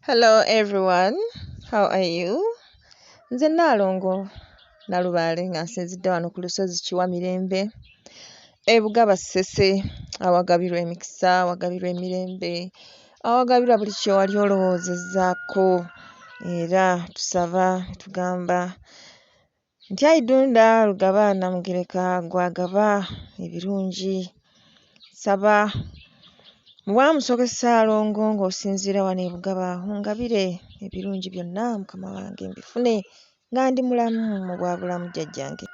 Hello everyone, how are you? Nze Nnaalongo Nalubaale nga nsinzidde wano ku lusozi Kiwamirembe e Bugaba Ssese awagabirwa emikisa, awagabirwa emirembe, awagabirwa buli kye wali olowoozezzaako era tusaba tugamba nti ayi Ddunda Lugaba Nnamugereka ggwe agaba ebirungi, nsaba mu bwa Musoke Ssaalongo ng'osinziira wano e Bugaba ongabire ebirungi byonna Mukama wange mbifune nga ndi mulamu mu bwa bulamu jjajjange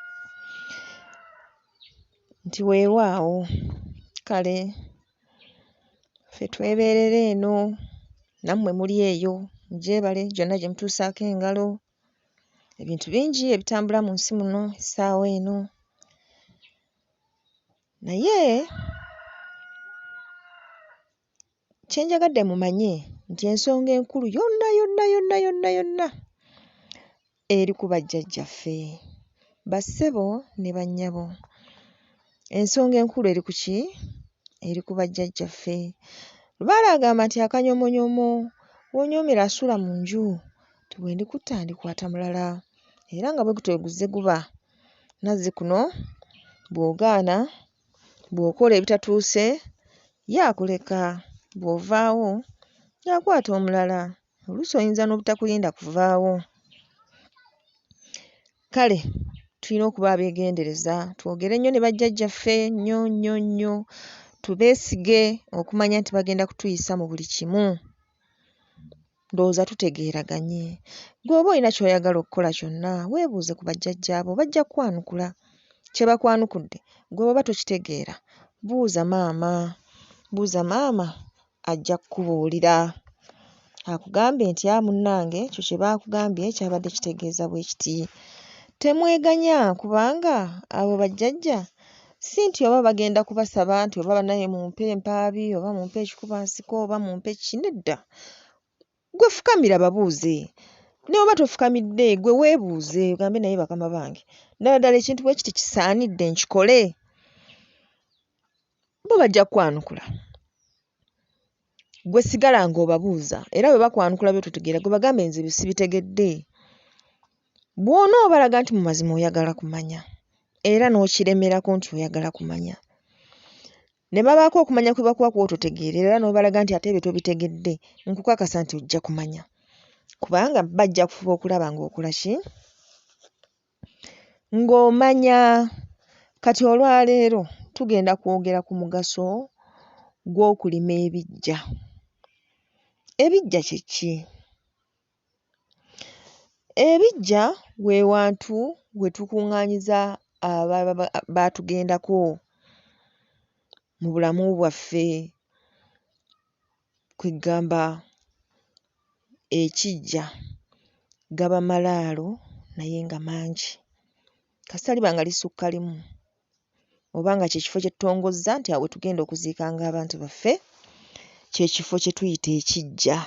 nti weewaawo kale ffe twebeerera eno nammwe muli eyo mugyebale gyonna gye mutuusaako engalo. Ebintu bingi ebitambula mu nsi muno essaawa eno naye kye njagadde mumanye nti ensonga enkulu yonna yonna yonna yonna yonna eri ku bajjajjaffe. Bassebo ne bannyabo, ensonga enkulu eri ku ki? Eri ku bajjajjaffe. Lubaale agamba nti akanyomonyomo w'onyoomera asula mu nju, nti bwe ndikutta ndikwata mulala era nga bwe gutyo bwe guzze guba. Nazzikuno bw'ogaana, bw'okola ebitatuuse ye akuleka, bw'ovaawo ng'akwata omulala, oluusi oyinza n'obutakulinda kuvaawo. Kale tulina okuba abeegendereza twogere nnyo ne bajjajjaffe nnyo nnyo nnyo, tubeesige okumanya nti bagenda kutuyisa mu buli kimu. Ndowooza tutegeeraganye. Ggwe oba olina ky'oyagala okkola kyonna weebuuze ku bajjajjaabo bajja kkwanukula. Kye bakwanukudde ggwe bw'oba tokitegeera buuza maama, buuza maama ajja kkubuulira akugambe nti aa munnange ekyo kye baakugambye kyabadde kitegeeza bwe kiti. Temweganya kubanga abo bajjajja si nti oba bagenda kubasaba nti oba bannaye mumpe empaabi oba mumpe ekikubansiko oba mumpe ki, nedda. Ggwe fukamira babuuze, ne bw'oba tofukamidde ggwe weebuuze ogambe naye bakama bange ddala ddala ekintu bwe kiti kisaanidde nkikole? Bo bajja kkwanukula. Ggwe sigala ng'obabuuza era bwe bakwanukula by'ototegeera ggwe bagambe nze ebyo sibitegedde. Bw'onoobalaga nti mu mazima oyagala kumanya era n'okiremerako nti oyagala kumanya, ne babaako okumanya kwe bakuwa kw'ototegeera era n'obalaga nti ate ebyo tobitegedde, nkukakasa nti ojja kumanya kubanga bajja kufuba okulaba ng'okola ki? Ng'omanya. Kati olwaleero tugenda kwogera ku mugaso gw'okulima ebiggya. Ebiggya kye ki? Ebiggya we wantu we tukuŋŋaanyiza ababa baatugendako mu bulamu bwaffe, kwe ggamba ekiggya gaba malaalo naye nga mangi, kasita liba nga lisukka limu oba nga kye kifo kye tutongozza nti awo we tugenda okuziikanga abantu baffe, ky'ekifo kye tuyita ekiggya.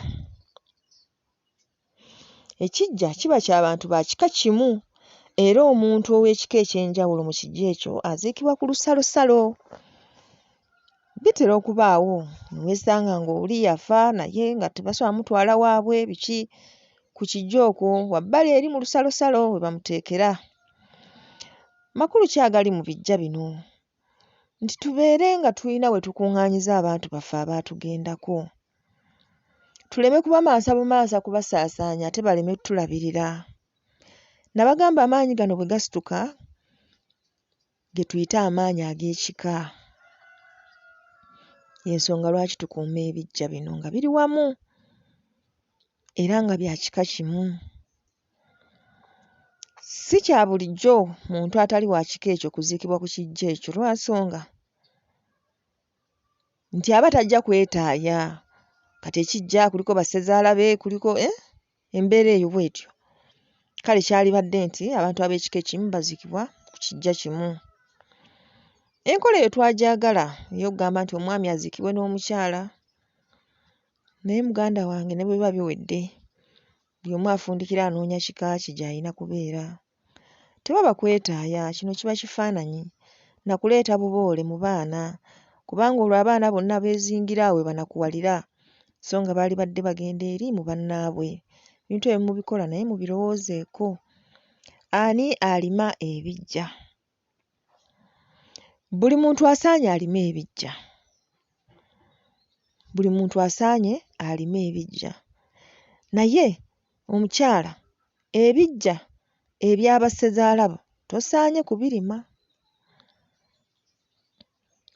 Ekiggya kiba kya bantu ba kika kimu era omuntu ow'ekika eky'enjawulo mu kiggya ekyo aziikibwa ku lusalosalo. Bitera okubaawo ne weesanga ng'oli yafa naye nga tebasobola mmutwala waabwe biki, ku kiggya okwo wabbali eri mu lusalosalo we bamuteekera. Makulu ki agali mu biggya bino? Nti tubeere nga tuyina we tukuŋŋaanyiza abantu baffe abaatugendako, tuleme kubamansa bumansa kubasaasaanya ate baleme ttulabirira. Nabagamba amaanyi gano bwe gasituka ge tuyita amaanyi ag'ekika. Y'ensonga lwaki tukuuma ebiggya bino nga biri wamu era nga bya kika kimu. Si kya bulijjo muntu atali wa kika ekyo kuziikibwa ku kiggya ekyo lwa nsonga nti aba tajja kwetaaya, kati ekiggya kuliko bassezaala be kuliko eeh embeera eyo bw'etyo. Kale kyalibadde nti abantu ab'ekika ekimu baziikibwa ku kiggya kimu. Enkola eyo twagyagala ey'okugamba nti omwami aziikibwe n'omukyala naye muganda wange ne bwe biba biwedde buli omu afundikira anoonya kika kye gy'ayina kubeera. Tewaba kwetaaya kino kiba kifaananyi na kuleeta buboole mu baana kubanga olwo abaana bonna beezingira awo we banakuwalira. so nga baalibadde bagenda eri mu bannaabwe. Ebintu ebyo mubikola naye mubirowoozeeko. Ani alima ebiggya? Buli muntu asaanye alime ebiggya. Buli muntu asaanye alime ebiggya naye omukyala ebiggya ebya bassezaala bo tosaanye kubirima.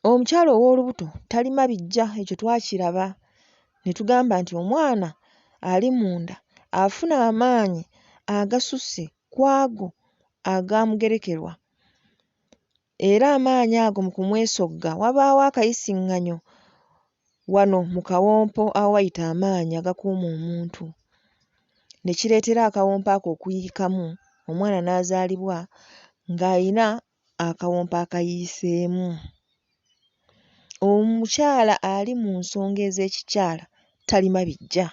Omukyala ow'olubuto talima biggya ekyo twakiraba ne tugamba nti omwana ali munda afuna amaanyi agasusse ku ago agaamugerekerwa era amaanyi ago mu kumwesogga wabaawo akayisiŋŋanyo wano mu kawompo awayita amaanyi agakuuma omuntu ne kireetera akawompo ako okuyiikamu omwana n'azaalibwa ng'ayina akawompo akayiiseemu. Omukyala ali mu nsonga ez'ekikyala talima biggya.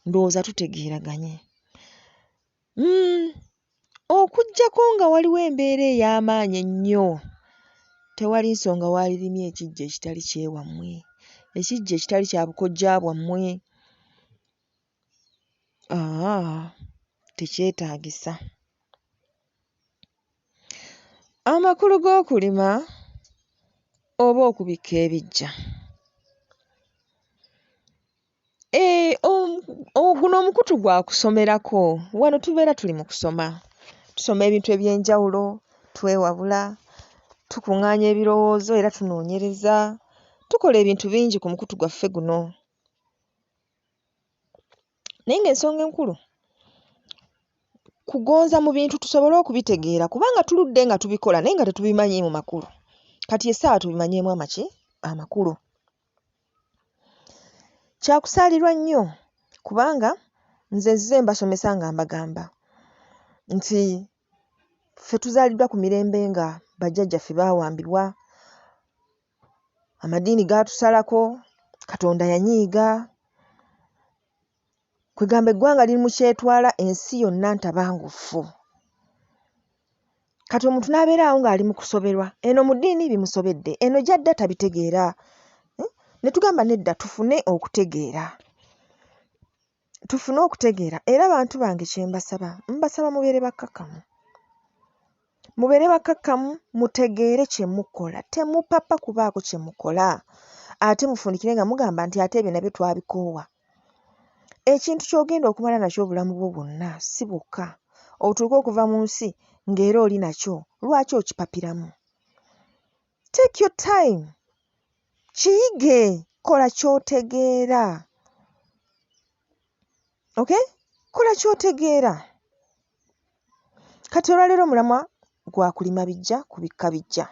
Ndowooza tutegeeraganye. Okuggyako nga waliwo embeera ey'amaanyi ennyo, tewali nsonga waalirimye ekiggya ekitali ky'ewammwe, ekiggya ekitali kya bukojja bwammwe, aah tekyetaagisa. Amakulu g'okulima oba okubikka ebiggya. Eeh guno omukutu gwa kusomerako, wano tubeera tuli mu kusoma, tusoma ebintu eby'enjawulo, twewabula, tukuŋŋaanya ebirowoozo era tunoonyereza, tukola ebintu bingi ku mukutu gwaffe guno. Naye ng'ensonga enkulu kugonza mu bintu tusobole okubitegeera kubanga tuludde nga tubikola naye nga tetubimanyiimu makulu. Kati essaawa tubimanyeemu amaki? Amakulu. Kya kusaalirwa nnyo kubanga nze nzize mbasomesa nga mbagamba nti ffe tuzaaliddwa ku mirembe nga bajjajjaffe baawambibwa, amadiini gaatusalako, Katonda yanyiiga, kwegamba eggwanga liri mu kyetwala ensi yonna ntabangufu. Kati omuntu n'abeera awo ng'ali mu kusoberwa, eno mu ddiini bimusobedde, eno gy'adda tabitegeera. Ne tugamba nedda tufune okutegeera. Tufune okutegeera era bantu bange kye mbasaba, mbasaba mubeere bakkakkamu. Mubeere bakkakkamu mutegeere kye mukola, temupapa kubaako kye mukola ate mufundikire nga mugamba nti ate ebyo nabyo twabikoowa. Ekintu ky'ogenda okumala nakyo obulamu bwo bwonna si bwokka, otuuke okuva mu nsi ng'era oli nakyo, lwaki okipapiramu? Take your time, kiyige, kola ky'otegeera. Okay? Kola ky'otegeera. Kati olwaleero omulamwa gwa kulima biggya, kubikka biggya.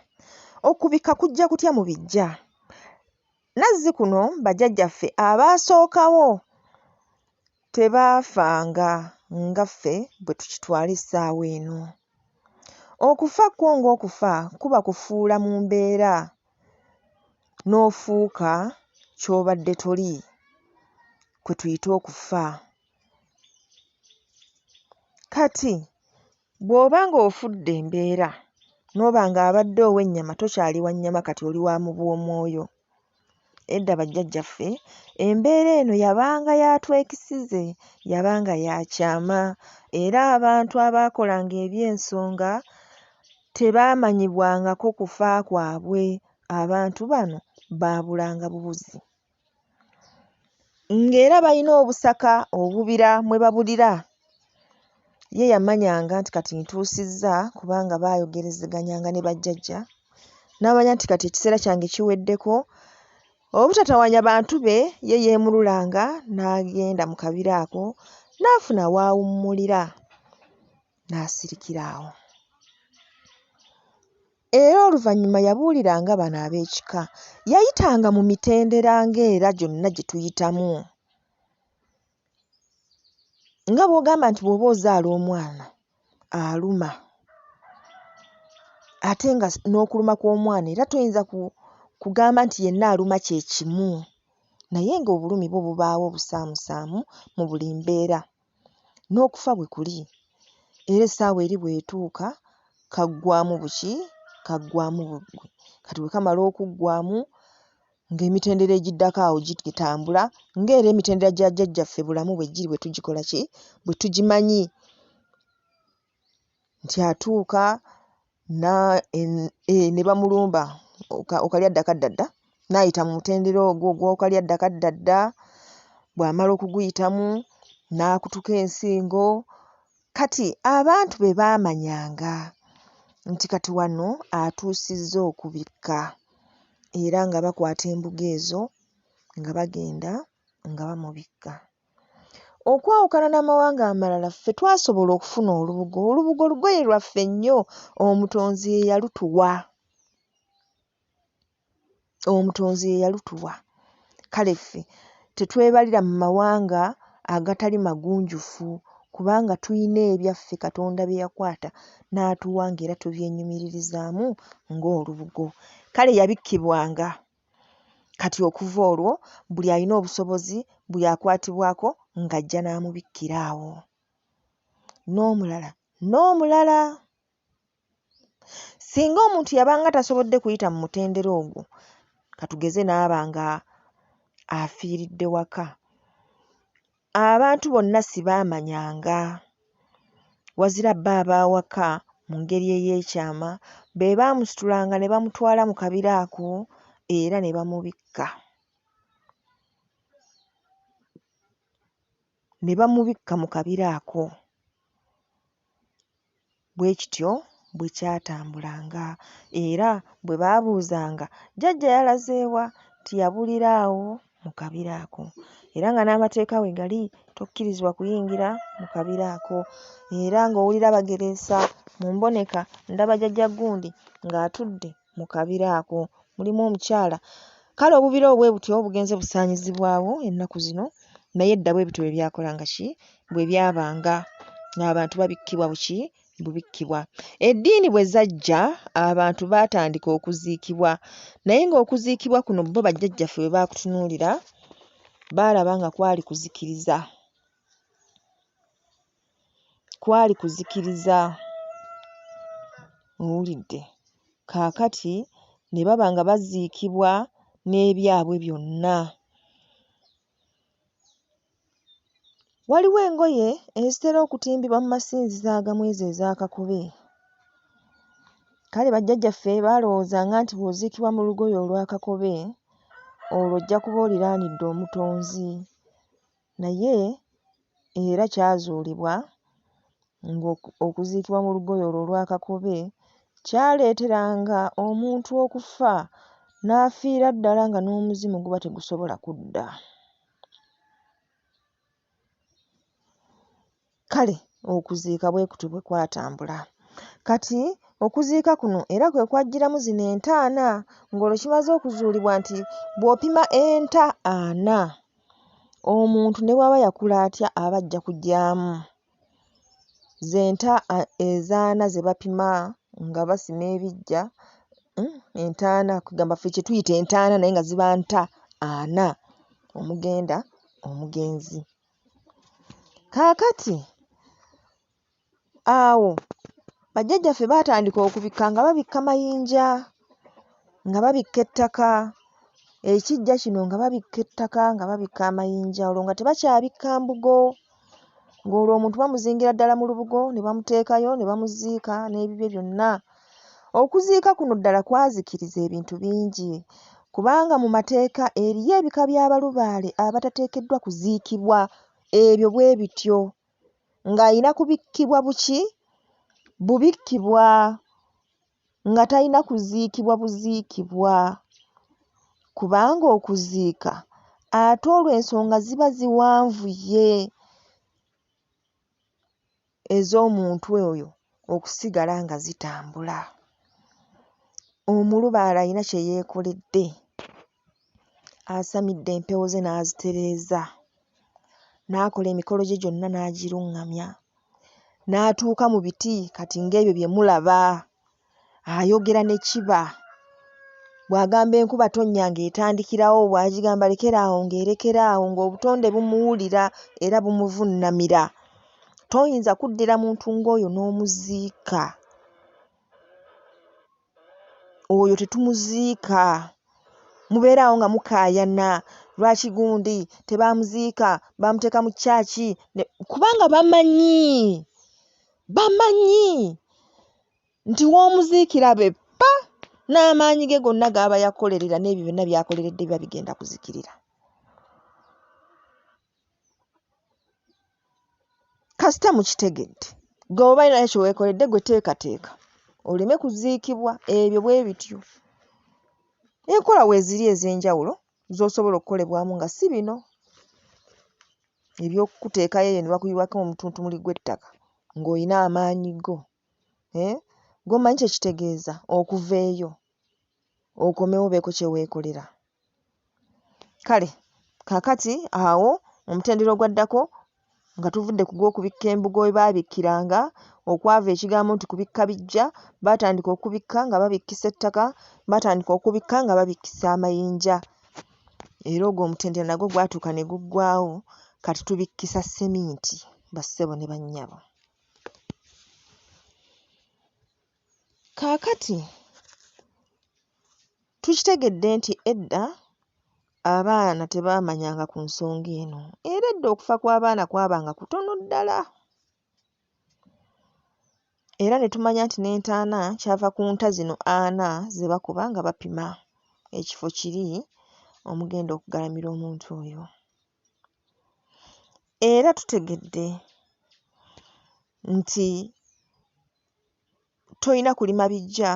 Okubikka kujja kutya mu biggya? Nazzi kuno bajjajjaffe abaasookawo tebaafanga nga ffe bwe tukitwala essaawa eno. Okufa kwo ng'okufa kuba kufuula mu mbeera n'ofuuka ky'obadde toli kwe tuyita okufa. Kati bw'oba ng'ofudde embeera n'oba ng'abadde ow'ennyama tokyali wa nnyama kati oli wa mu bw'omwoyo. Edda bajjajjaffe embeera eno yabanga ya twekisize, yabanga ya kyama era abantu abaakolanga eby'ensonga tebaamanyibwangako kufa kwabwe. Abantu bano baabulanga bubuzi. Ng'era balina obusaka, obubira mwe babulira. Ye yamanyanga nti kati ntuusizza kubanga baayogerezeganyanga ne bajjajja n'amanya nti kati ekiseera kyange kiweddeko, obutatawaanya bantu be ye yeemululanga n'agenda mu kabira ako n'afuna w'awummulira n'asirikira awo. Era oluvannyuma yabuuliranga bano ab'ekika. Yayitanga mu mitendera ng'era gyonna gye tuyitamu. Nga bw'ogamba nti bw'oba ozaala omwana aluma ate nga n'okuluma kw'omwana era toyinza kugamba nti yenna aluma kye kimu naye ng'obulumi bwo bubaawo obusaamusaamu mu buli mbeera. N'okufa bwe kuli era essaawa eri bw'etuuka kaggwaamu buki? Kaggwaamu buggwi. Kati bwe kamala okuggwaamu Ng'emitendera egiddako awo gitambula ng'era emitendera gya jjajjaffe bulamu bwe giri bwe tugikola ki? Bwe tugimanyi nti atuuka na ne bamulumba okalyadda kaddadda, n'ayita mu mutendera ogwo ogw'okalya dda kaddadda, bw'amala okuguyitamu n'akutuka ensingo. Kati abantu be baamanyanga nti kati wano atuusizza okubikka era nga bakwata embugo ezo nga bagenda nga bamubikka. Okwawukana n'amawanga amalala ffe twasobola okufuna olubugo, olubugo lugoye lwaffe nnyo Omutonzi ye yalutuwa. Omutonzi ye yalutuwa. Kale ffe tetwebalira mu mawanga agatali magunjufu kubanga tuyina ebyaffe Katonda bye yakwata n'atuwa ng'era tubyenyumiririzaamu ng'olubugo. Kale yabikkibwanga. Kati okuva olwo buli alina obusobozi, buli akwatibwako ng'ajja n'amubikkira awo. N'omulala n'omulala. Singa omuntu yabanga tasobodde kuyita mu mutendera ogwo, ka tugeze n'aba nga afiiridde waka, abantu bonna sibaamanyanga. Wazira bo ab'awaka mu ngeri ey'ekyama be baamusitulanga ne bamutwala mu kabira ako era ne bamubikka. Ne bamubikka mu kabira ako. Bwe kityo bwe kyatambulanga era bwe baabuuzanga, jjajja yalaze wa? Nti yabulira awo mu kabira ako era nga n'amateeka we gali tokkirizibwa kuyingira mu kabira ako era ng'owulira bagereesa mu mboneka ndaba jjajja gundi ng'atudde mu kabira ako, mulimu omukyala. Kale obubira obwo bwe butyo bugenze busaanyizibwawo ennaku zino naye edda bwe bityo bwe byakolanga ki? Bwe byabanga ng'abantu babikkibwa buki? Bubikkibwa. Eddiini bwe zajja abantu baatandika okuziikibwa naye ng'okuziikibwa kuno bo bajjajjaffe bwe baakutunuulira baalaba nga kwali kuzikiriza. Kwali kuzikiriza. Owulidde? Kaakati ne baba nga baziikibwa n'ebyabwe byonna. Waliwo engoye ezitera okutimbibwa mu masinzizo agamu ezo eza kakobe. Kale bajjajjaffe baalowoozanga nti bw'oziikibwa mu lugoye olwa kakobe olwo ojja kuba oliraanidde Omutonzi. Naye era kyazuulibwa ng'okuziikibwa mu lugoye olwo olwa kakobe kyaleeteranga omuntu okufa n'afiira ddala nga n'omuzimu guba tegusobola kudda. Kale okuziika bwe kutyo bwe kwatambula. Kati okuziika kuno era kwe kwajjiramu zino entaana ng'olwo kimaze okuzuulibwa nti bw'opima enta ana omuntu ne bw'aba yakula atya aba ajja kugyamu. Ze nta ezaana ze bapima nga basima ebiggya, entaana kwe ggamba ffe kye tuyita entaana naye nga ziba nta ana omugenda omugenzi. Kaakati awo bajjajjaffe baatandika okubikka nga babikka mayinja, nga babikka ettaka, ekiggya kino nga babikka ettaka nga babikka amayinja olwo nga tebakyabikka mbugo, ng'olwo omuntu bamuzingira ddala mu lubugo ne bamuteekayo ne bamuziika n'ebibye byonna. Okuziika kuno ddala kwazikiriza ebintu bingi kubanga mu mateeka eriyo ebika bya balubaale abatateekeddwa kuziikibwa ebyo bwe bityo ng'ayina kubikkibwa buki? Bubikkibwa nga talina kuziikibwa buziikibwa kubanga okuziika ate olwo ensonga ziba ziwanvuye ez'omuntu oyo okusigala nga zitambula. Omulubaale alina kye yeekoledde, asamidde empewo ze n'azitereeza, n'akola emikolo gye gyonna n'agiruŋŋamya, n'atuuka mu biti kati ng'ebyo bye mulaba, ayogera ne kiba. Bw'agamba enkuba tonnya ng'etandikirawo, bw'agigamba lekera awo ng'erekera awo, ng'obutonde bumuwulira era bumuvunnamira. Toyinza kuddira muntu ng'oyo n'omuziika. Oyo tetumuziika. Mubeere awo nga mukaayana, lwaki gundi tebaamuziika, baamuteeka mu church, kubanga bamanyi, bamanyi nti w'omuziikira be ppa n'amaanyi ge gonna g'aba yakolerera n'ebyo byonna by'akoleredde biba bigenda kuzikirira. Kasita mukitegedde, ggwe bw'oba olinayo kye weekoledde ggwe teekateeka oleme kuziikibwa, ebyo bwe bityo. Enkola weeziri ez'enjawulo z'osobola okukolebwamu nga si bino eby'okukuteekayo eyo ne bakuyiwako omutuntumuli gw'ettaka ng'olina amaanyi go, eh ggwe omanyi kye kitegeeza okuva eyo okomewo obeeko kye weekolera? Kale kaakati awo omutendera ogwaddako nga tuvudde ku gw'okubikka embugo we baabikkiranga, okwava ekigambo nti kubikka biggya, baatandika okubikka nga babikkisa ettaka, baatandika okubikka nga babikkisa amayinja. Era ogwo omutendera nagwo gwatuuka ne guggwaawo, kati tubikkisa sseminti bassebo ne bannyabo. Kaakati tukitegedde nti edda abaana tebaamanyanga ku nsonga eno era edda okufa kw'abaana kwabanga kutono ddala. Era ne tumanya nti n'entaana kyava ku nta zino ana ze bakuba nga bapima ekifo kiri omugenda okugalamira omuntu oyo. Era tutegedde nti tolina kulima biggya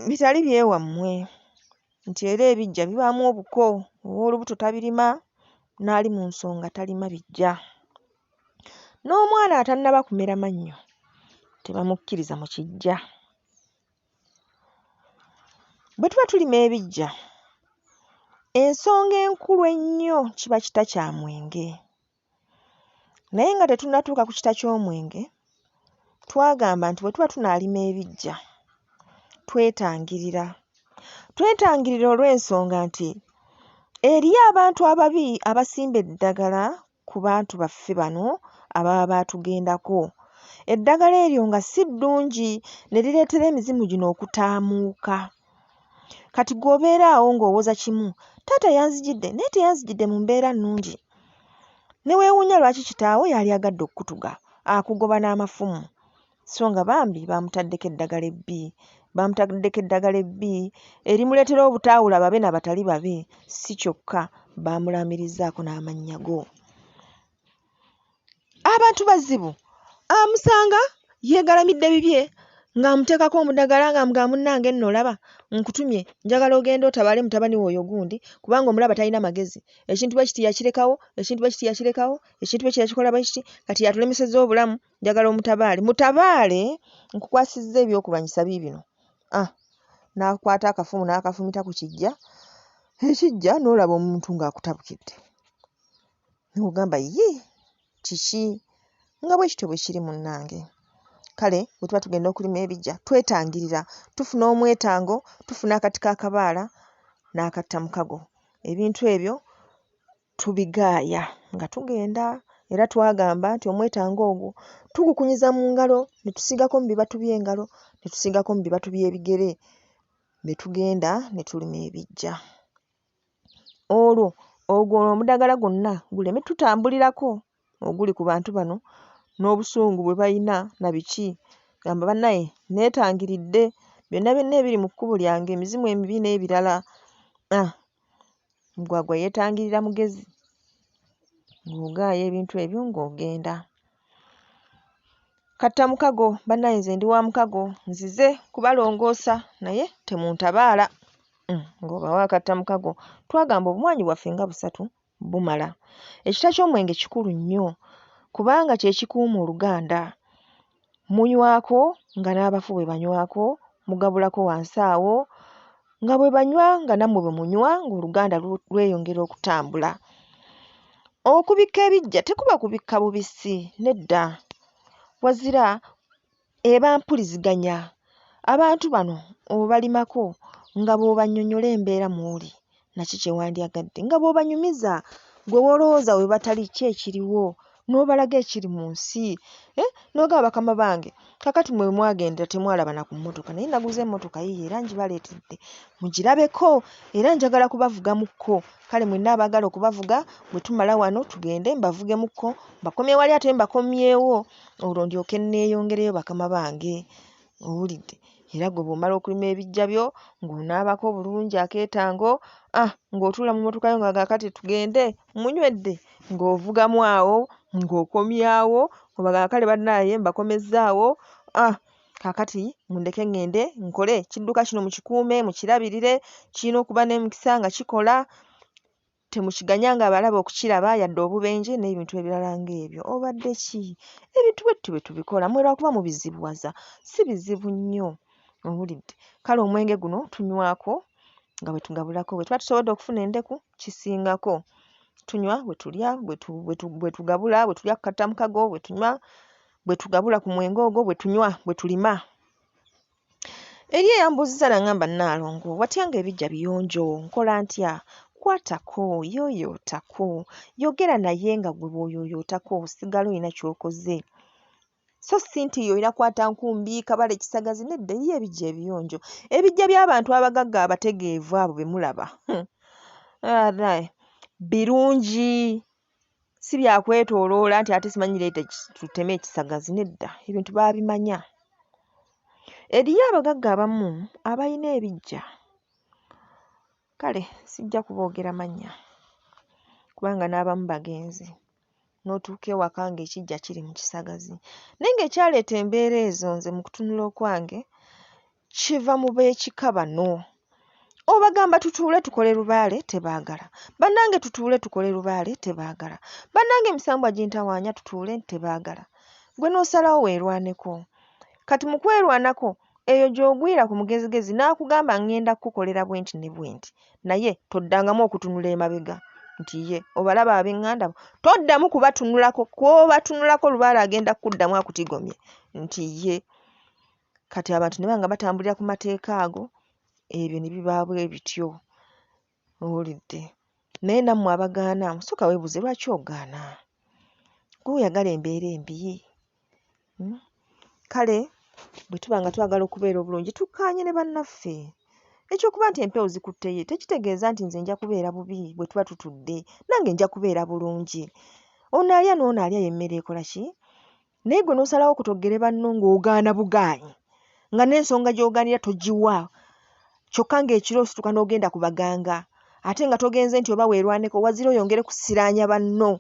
bitali by'ewammwe, nti era ebiggya bibaamu obuko, ow'olubuto tabirima, n'ali mu nsonga talima biggya. N'omwana atannaba kumera mannyo tebamukkiriza mu kiggya. Bwe tuba tulima ebiggya, ensonga enkulu ennyo kiba kita kya mwenge. Naye nga tetunnatuuka ku kita ky'omwenge, twagamba nti bwe tuba tunaalima ebiggya twetangirira. Twetangirira olw'ensonga nti eriyo abantu ababi abasimba eddagala ku bantu baffe bano ababa baatugendako. Eddagala eryo nga si ddungi ne lireetera emizimu gino okutaamuuka. Kati ggwe obeera awo ng'owoza kimu, taata yanzijidde naye teyanzijidde mu mbeera nnungi. Ne weewuunya lwaki kitaawo yalyagadde okukutuga, akugoba n'amafumu. So nga bambi baamutaddeko eddagala ebbi, baamutaddeko eddagala ebbi erimuleetera obutaawula babe na batali babe. Si kyokka baamulaamirizzaako n'amannya go. Abantu bazibu, amusanga yeegalamidde bibye ng'amuteekako omudagala ng'amugamba munnange nno olaba nkutumye njagala ogende otabaale mutabani wo oyo gundi kubanga omulaba talina magezi, ekintu bwe kiti yakirekawo, ekintu bwe kiti yakirekawo, ekintu bwe kiti yakikola bwe kiti, kati y'atulemesezza obulamu njagala omutabaale. Mutabaale nkukwasizza ebyokulwanyisa biibino. Ah, n'akwata akafumu n'akafumita ku kiggya, ekiggya n'olaba omuntu ng'akutabukidde. N'ogamba yii kiki? Nga bwe kityo bwe kiri munnange. Kale bwe tuba tugenda okulima ebiggya twetangirira, tufuna omwetango, tufuna akati k'akabaala n'akattamukago. Ebintu ebyo tubigaaya nga tugenda era twagamba nti omwetango ogwo tugukunyiza mu ngalo ne tusiigako mu bibatu by'engalo, ne tusiigako mu bibatu by'ebigere ne tugenda ne tulima ebiggya. Olwo ogwo omudagala gwonna guleme ttutambulirako oguli ku bantu bano n'obusungu bwe balina na biki. Gamba bannaye neetangiridde byonna byonna ebiri mu kkubo lyange emizimu emibi n'ebirala. Ah, Mugwagwa yeetangirira mugezi, ng'ogaaya ebintu ebyo ng'ogenda. Kattamukago bannaye nze ndi wa mukago nzize kubalongoosa naye temuntabaala. Ng'obawa akattamukago. Twagamba obumaanyi bwaffe nga busatu bumala. Ekita ky'omwenge kikulu nnyo kubanga kye kikuuma oluganda. Munywako nga n'abafu bwe banywako, mugabulako wansi awo nga bwe banywa nga nammwe bwe munywa ng'oluganda lweyongera okutambula. Okubikka ebiggya tekuba kubikka bubissi, nedda. Wazira eba mpuliziganya. Abantu bano obalimako nga bw'obannyonnyola embeera mw'oli na ki kye wandyagadde, nga bw'obanyumiza ggwe w'olowooza we batali ki ekiriwo. N'obalaga ekiri mu nsi, eh n'ogamba bakama bange kaakati mmwe we mwagenda temwalaba na ku mmotoka naye naguze emmotoka yiiyo era ngibaleetedde mugirabeko era njagala kubavugamukko. Kale mwenna abaagala okubavuga bwe tumala wano tugende mbavugemukko mbakomye wali ate mbakomyewo olwo ndyoke nneeyongereyo bakama bange. Owulidde? Era ggwe bw'omala okulima ebiggya byo ng'onaabako bulungi akeetango, ah ng'otuula mu mmotoka yo nga kaakati tugende munywedde ng'ovugamu awo ng'okomyawo obagamba kale bannaaye mbakomezzaawo, ah kaakati mundeke ŋŋende nkole, ekidduka kino mukikuume mukirabirire, kirina okuba n'emikisa nga kikola, temukiganyanga abalabe okukiraba yadde obubenje n'ebintu ebirala ng'ebyo. Obadde ki? Ebintu bwe tutyo bwe tubikola mmwe lwakuba mubizibuwaza, si bizibu nnyo. Owulidde? Kale omwenge guno tunywako nga bwe tugabulako. Bwe tuba tusobodde okufuna endeku kisingako. Tunywa bwe tulya, bwe tugabula, bwe tulya ku kattamukago, bwe tunywa, bwe tugabula ku mwenge ogwo, bwe tunywa, bwe tulima. Eriyo eyambuuzizza n'aŋŋamba Nnaalongo watya ng'ebiggya biyonjo nkola ntya? Kwatako, yooyootako, yogera naye nga ggwe bw'oyooyootako osigala olina ky'okoze. So si nti olina kukwata nkumbi, kabale, kisagazi nedda eriyo ebiggya ebiyonjo. Ebiggya by'abantu abagagga abategeevu abo be mulaba birungi si bya kwetooloola nti ate simanyi leeta tuteme ekisagazi nedda ebintu baabimanya. Eriyo abagagga abamu abalina ebiggya kale sijja kuboogera mannya kubanga n'abamu bagenzi n'otuuka ewaka ng'ekiggya kiri mu kisagazi. Naye ng'ekyaleeta embeera ezo nze mu kutunula okwange kiva mu b'ekika bano. Obagamba tutuule tukole lubaale tebaagala. Bannange tutuule tukole lubaale tebaagala. Bannange emisambwa gintawaanya tutuule tebaagala. Ggwe n'osalawo weerwaneko. Kati mu kwerwanako eyo gy'ogwira ku mugezigezi n'akugamba ŋŋenda kukukolera bwenti ne bwenti naye toddangamu okutunula emabega nti ye obalaba ab'eŋŋanda bo toddamu kubatunulako kw'obatunulako lubaale agenda kukuddamu akutigomye nti ye. Kati abantu ne baba nga batambulira ku mateeka ago ebyo ne biba bwe bityo. Owulidde? Naye nammwe abagaana sooka weebuuze lwaki ogaana? Ggwe oyagala embeera embi? Hmm? Kale bwe tuba nga twagala okubeera obulungi tukkaanye ne bannaffe. Eky'okuba nti empewo zikutte ye tekitegeeza nti nze nja kubeera bubi bwe tuba tutudde. Nange nja kubeera bulungi. Ono alya n'ono alya y'emmere ekola ki? Naye ggwe n'osalawo okutoggere banno ng'ogaana bugaanyi nga n'ensonga gy'ogaanira togiwa kyokka ng'ekiro osituka n'ogenda ku baganga ate nga togenze nti oba weerwaneko wazira oyongere kusiraanya banno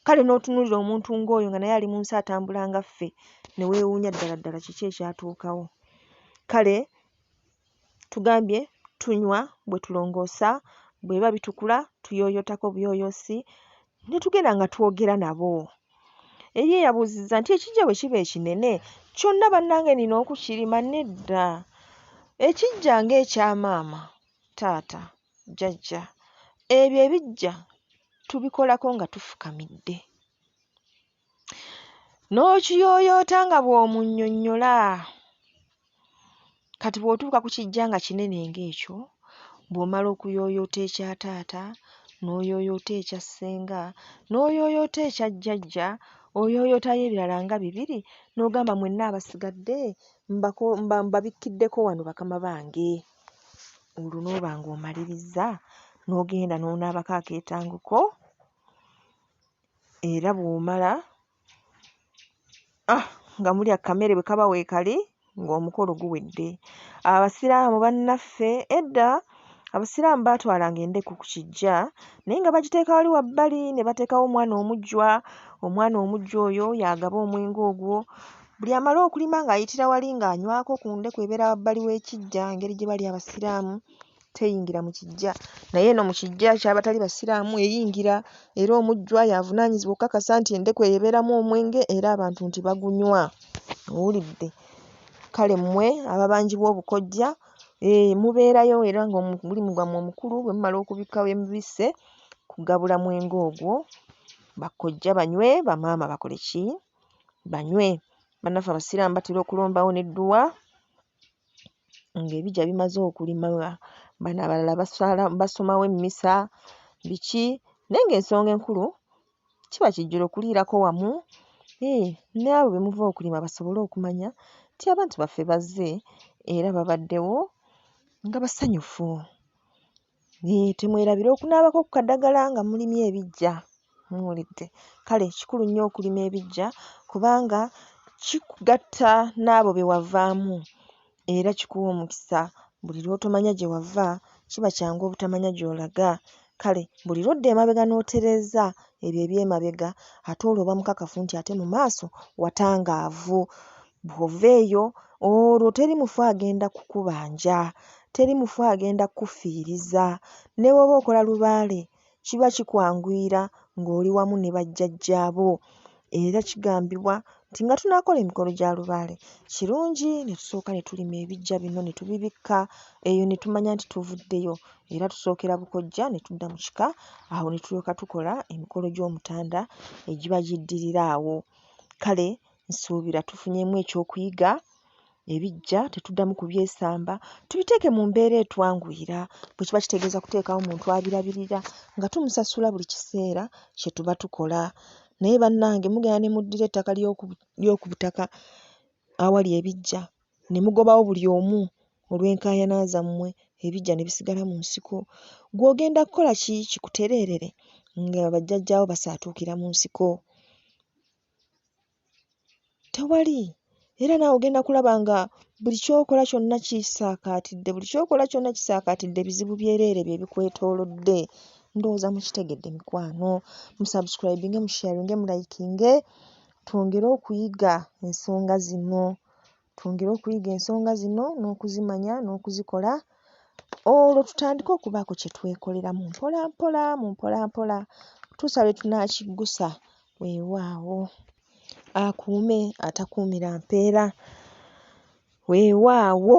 kale n'otunuulira omuntu ng'oyo nga naye ali mu nsi atambula nga ffe ne weewuunya ddala ddala kiki ekyatuukawo kale tugambye tunywa bwe tulongoosa bwe biba bitukula tuyooyootako buyooyoosi ne tugenda nga twogera nabo. Eri eyabuuzizza nti ekiggya bwe kiba ekinene kyonna bannange nina okukirima? Nedda. Ekiggya ng'ekya maama, taata, jjajja, ebyo ebiggya tubikolako nga tufukamidde. N'okiyooyoota nga bw'omunnyonnyola. Kati bw'otuuka ku kiggya nga kinene ng'ekyo, bw'omala okuyooyoota ekya taata, n'oyooyoota ekya ssenga, n'oyooyoota ekya jjajja, oyooyootayo ebirala nga bibiri, n'ogamba mwenna abasigadde mbabikkiddeko wano bakama bange. Olwo n'oba ng'omalirizza n'ogenda n'onaabako akeetango ko era bw'omala ah nga mulya kamere bwe kaba weekali ng'omukolo guwedde. Abasiraamu bannaffe edda Abasiraamu baatwalanga endeku ku kiggya naye nga bagiteeka wali wabbali ne bateekawo omwana omujjwa, omwana omujjwa oyo y'agaba omwenge ogwo. Buli amala okulima ng'ayitira wali ng'anywako ku ndeku ebeera wabbali w'ekiggya engeri gye bali Abasiraamu teyingira mu kiggya naye eno mu kiggya eky'abatali Basiraamu eyingira era omujjwa y'avunaanyizibwa okukakasa nti endeku eyo ebeeramu omwenge era abantu nti bagunywa. Owulidde? Kale mmwe ababanjibwa obukojja eh, mubeerayo era ng'omulimu gwammwe omukulu bwe mumala okubikka we mubisse kugabula mwenge ogwo bakojja banywe bamaama bakole ki banywe. Bannaffe Abasiraamu batera okulombawo n'edduwa ng'ebigya bimaze okulima bano abalala basomawo emmisa biki naye ng'ensonga enkulu Kiba kijjulo kuliirako wamu, hee n'abo be muva okulima basobole okumanya nti abantu baffe bazze era babaddewo nga basanyufu. Yee temwerabira okunaabako ku kadagala nga mulimye ebiggya, muwulidde. Kale kikulu nnyo okulima ebiggya kubanga kikugatta n'abo be wavaamu era kikuwa omukisa buli lw'otomanya gye wava kiba kyangu obutamanya gy'olaga. Kale buli lw'odda emabega n'otereeza ebyo eby'emabega ate olwo oba mukakafu nti ate mu maaso watangaavu. Bw'ova eyo olwo teri mufu agenda kukubanja, teri mufu agenda kkufiiriza. Ne bw'oba okola lubaale kiba kikwanguyira ng'oli wamu ne bajjajjaabo. Era kigambibwa nti nga tunaakola emikolo gya lubaale, kirungi ne tusooka ne tulima ebiggya bino ne tubibikka, eyo ne tumanya nti tuvuddeyo era tusookera bukojja ne tudda mu kika awo ne tulyoka tukola emikolo gy'Omutanda egiba giddirira awo. Kale nsuubira tufunyeemu ekyokuyiga, ebiggya tetuddamu kubyesamba, tubiteeke mu mbeera etwanguyira. Bwe kiba kitegeeza kuteekawo muntu abirabirira nga tumusasula buli kiseera kye tuba tukola. Naye bannange mugenda ne muddira ettaka ly'oku butaka awali ebiggya ne mugobawo buli omu olw'enkaayana zammwe, ebiggya ne bisigala mu nsiko. Ggwe ogenda kkola ki kikutereerere nga bajjajjaabo basaatuukira mu nsiko? Tewali. Era naawe ogenda kulaba nga buli ky'okola kyonna kisaakaatidde, buli ky'okola kyonna kisaakaatidde bizibu byereere bye bikwetoolodde. Ndowooza mukitegedde mikwano. Musubscribinge, musharinge, mulayikinge twongere okuyiga ensonga zino. Twongere okuyiga ensonga zino n'okuzimanya n'okuzikola olwo tutandike okubaako kye twekoleramu mpola mpola mu mpola mpola okutuusa lwe tunaakiggusa weewaawo. Akuume atakuumira mpeera, weewaawo.